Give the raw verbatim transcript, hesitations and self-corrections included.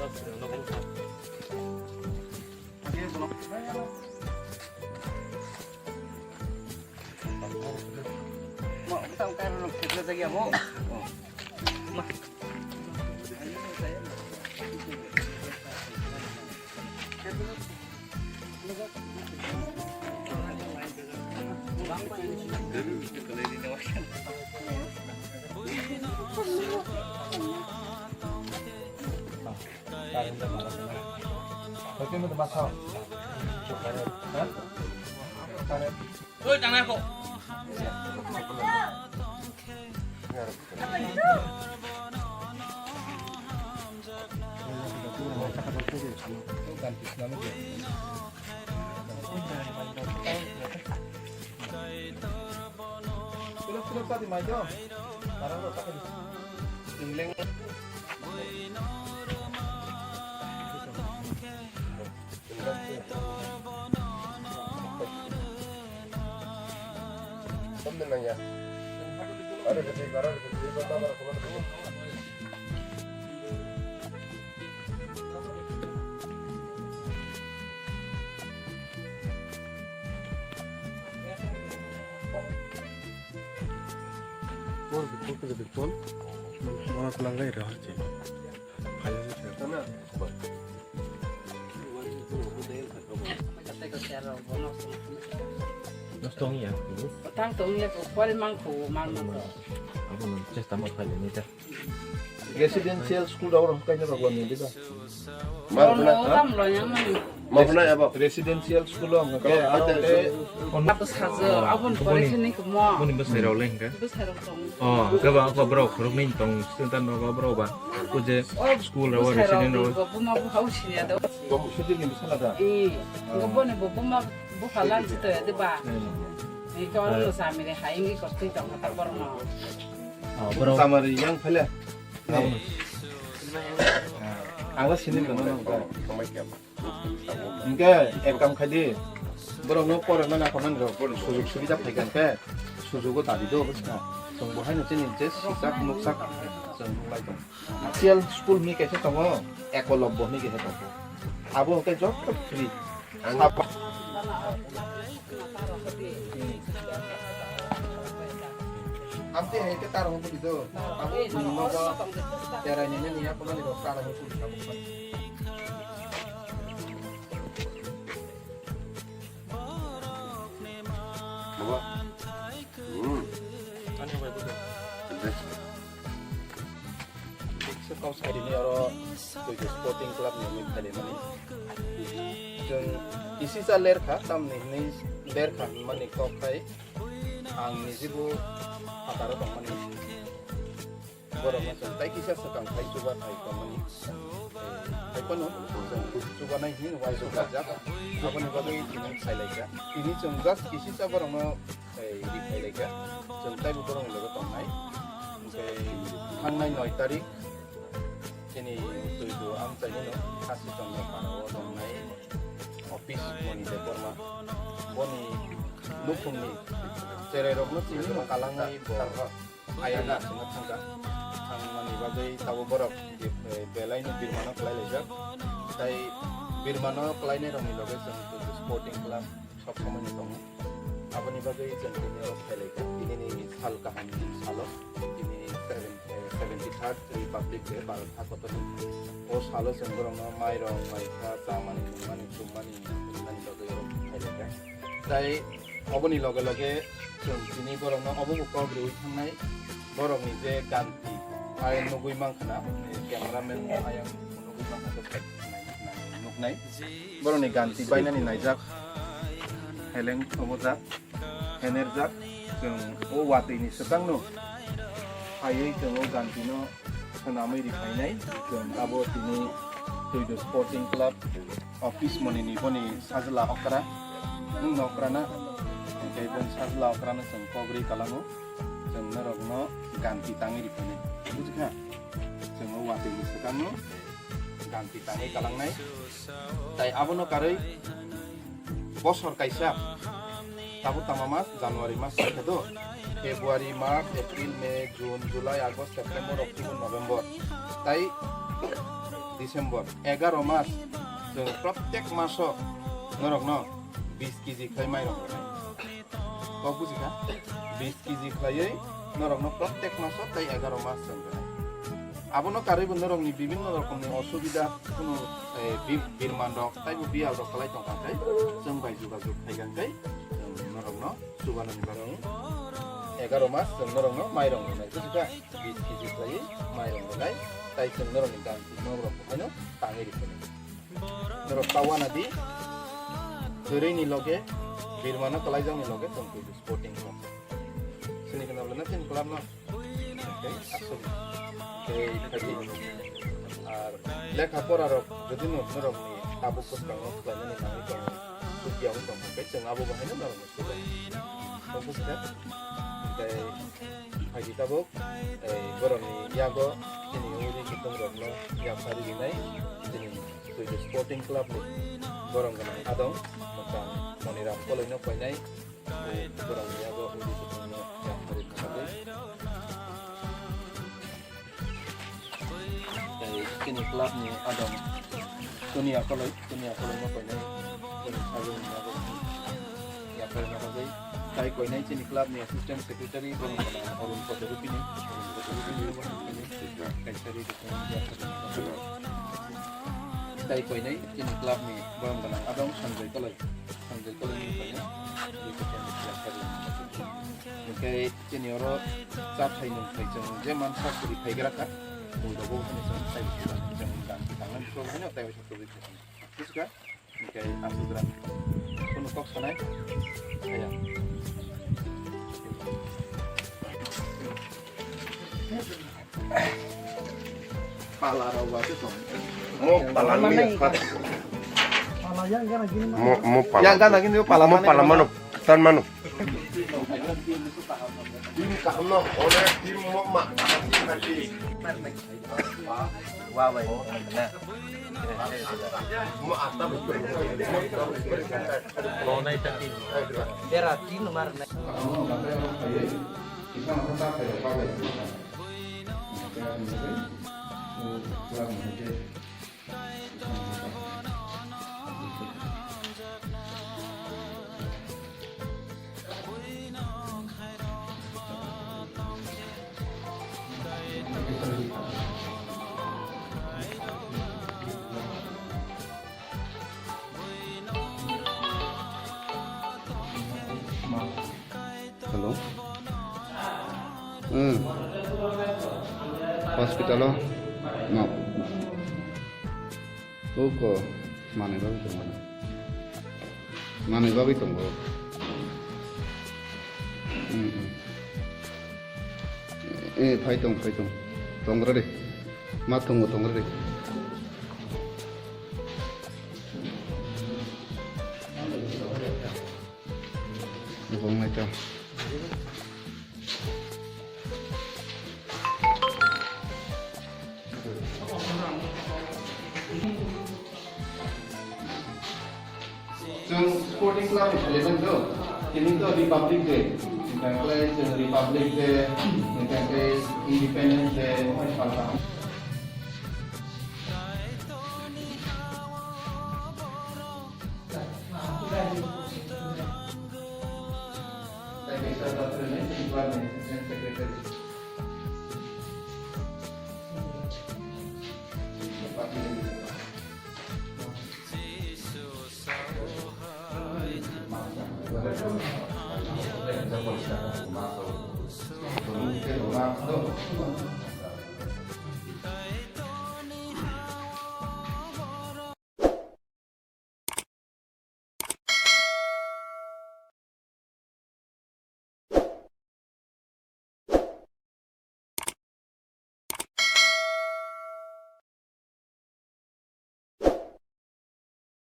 Oi, tangnai kho. Pol, pol, pol, pol. Mana kulang gai rah je. Phai je. Nosto wngya. Tang tong ya, pori mang ko, mal mang ko. Abo no chesta mo phai ni ta. Residential school rok rok kaina rok ni diba. Mabuna, ha? Mabuna abo. Residential school rok ke aro ke. Abo sajo, abo ni pore sini ko mo. Muni bwsai rok le hingka. Bwsai rok tong. Oh, gaba ko bro khorok ni tong, sinta no ba bro ba. Ko je school rok residential rok. Buma bu hau sini ado. Buma bu sini ni sana da. Eh, buma bu phalan sito ya diba. Ni ko no sami re hai ngi ko twi tong ta bor no. Oh, bro. Samari yang phele. Ang la sini kono nang ta. Hingke ek kam khai di. Borok no pore mana ko nang rok sujug subida phai kan ke. Sujugo dabi do bwsna. Tong bo hai no chini je sijak nukjak chwng lai tong. Residential school ni kaisa tongo, Ekolobbo ni kaisa tongo. Abo hwnkhe joto free. Sapa. Amtwi hai khe ta rwngwi pudi do. Abo bini nogo cherai nini ni yaphano ni rok ta rwngwi pudi abo. Baba. Hmm. Ani bai budo. Deh. Kisa kau sari ni oro Twidu Sporting Club ni mui khali mani. Jeng isi sa ler kha, tam ni hini ler kha mani kok khai. Ang ni jibu hataro tong mani. Borok no chwng tai kisa swkang khai chuba thai tongmani. Hai phano chwng chuba nai hwnwi uaisuk kajak. Aboni bagwi tini sai lai kha. Tini chwng just kisisa borok no, eh, ri khai lai kha. Chwng taibo borok ni loge tongnai. Hwnkhe thangnai noi tarik chini Twidu amchaini no Khasi Chandra Para o tongnai office Moni Debbarma. Boni nukhungni cherai rok no tini no kalangwi bo ayang aswkno thangkha. Thangmani bagwi tabuk borok be-, eh, belai no birmano kwlai laijak. Tai birmano kwlainai rokni loge chwng Sporting Club sok somoi no tongo. Aboni bagwi chwng tini oro phai laikha. Tini ni sal kaham ni salo, tini seven, eh, seventy third Republic Day, Bharat hakotorni. O salo chwng borokno mairong, maikha, chamani, nungmani, chummani, nani bagwi oro phai laikha. Tai oboni loge loge chwng tini borokno obo bo kok riui thangnai, borokni je ganti ayang nugui mankha na, cameraman ayang nugui mankha, nuknai. Borokni ganti bainani naijak, heleng thomojak, henerjak, chwng o watwi ni swkangno phaiwi chwng o ganti no swnamwi rikhainai, chwng abo tini Twidu Sporting Club office moni ni boni sajla okra, nwng no okra na, hwnkhe boni sajla okra no chwng kok ri kalango, chwng norokno ganti tangwi rikhainai, bujikha? Chwng o watwi ni swkangno ganti tangwi kalangnai, tai abono karwi bosor kaisa, tabuk tama mas, January mas khe do, February, March, April, May, June, July, August, September, October, November, tai December egaro mas, chwng protek maso norokno bis kg khlai mairok rwnai. Kok buji kha? Bis kg khlaiwi norokno protek maso tei egaro mas chwng rwnai. Abono karwibo norokni bibinno rokomni osubida, kunu, eh, bi-, birman rok taibo biyal rok kwlai tongkha khe chwng bai jogajog khaikha khe chwng norokno chubanani bagwi egaro mas chwng norokno mairok rwnai. Buji kha? Bis kg khlaiwi mairok rwnai, tai chwng norokni ganti nok rok haino tangwi rikha. Norok ta wana di, kwrwini loge, birmano kwlaijakni loge chwng twi sporting khlai. Sini kheno le na chini club no. Tei aswk. Tei khaidi. Ar lekha pora rok jodi no norokni tabuk bwskango khlainani nangwi tongo, sukya wng tongkha khe chwng abo bo haino norokno sugo. Tei phaidi tabuk, ei, borokni yago chini uri kutung rokno yapharwi rinai, chini Twidu Sporting Club ni borom gwnang adong, mwchang Moniram Koloi no painai, ei, borokni yago uri kutung no yapharwi rinai. Tei chini club ni adong Tuni Akoloi, Tuni Akoloi no koinai, chini sajwk ni abo yapharwi no bagwi. Tai koinai chini club ni assistant secretary, borok gwnang Arun Kotorupini, Arun Kotorupini no bo hwnwi kaisa ri rwkha. Tai koinai chini club ni borok gwnang adong Sanjoy Koloi, Sanjoy Koloi no koinai. Hwnkhe chini oro chathai nungthai chwng je mansa suri phaigra kha, mui rogo hwnwi chwng sai chwng dan tangna biso hwnwi tai waisa tubui kha. Bujiga? Hwnkhe aswk gra. Kunu kok sanai? Aya. Pala rok ba se tong. Mo pala ni. Pala yang gana gini. Mo, mo pala. Yang gana gini pala mo mana pala mana? Mano, tan mano. Tim kahno, oleh tim mo ma. Wa bai na. Mo atam. Lo nai ta tim. Bera tim mar na. Hello. Hmm. Hospital o. No. Uko. Manwi bagwi tongo. Manwi bagwi tongo. Hmm, hmm. Eh, phai tong, phai tong. Tongra de. Ma tongo, tongra de. Bong naita. Chwng Sporting Club ni eleven do. Tini to Republic Day. Hwnkhe chwng Republic Day, hwnkhe Independence Day, omo salsa.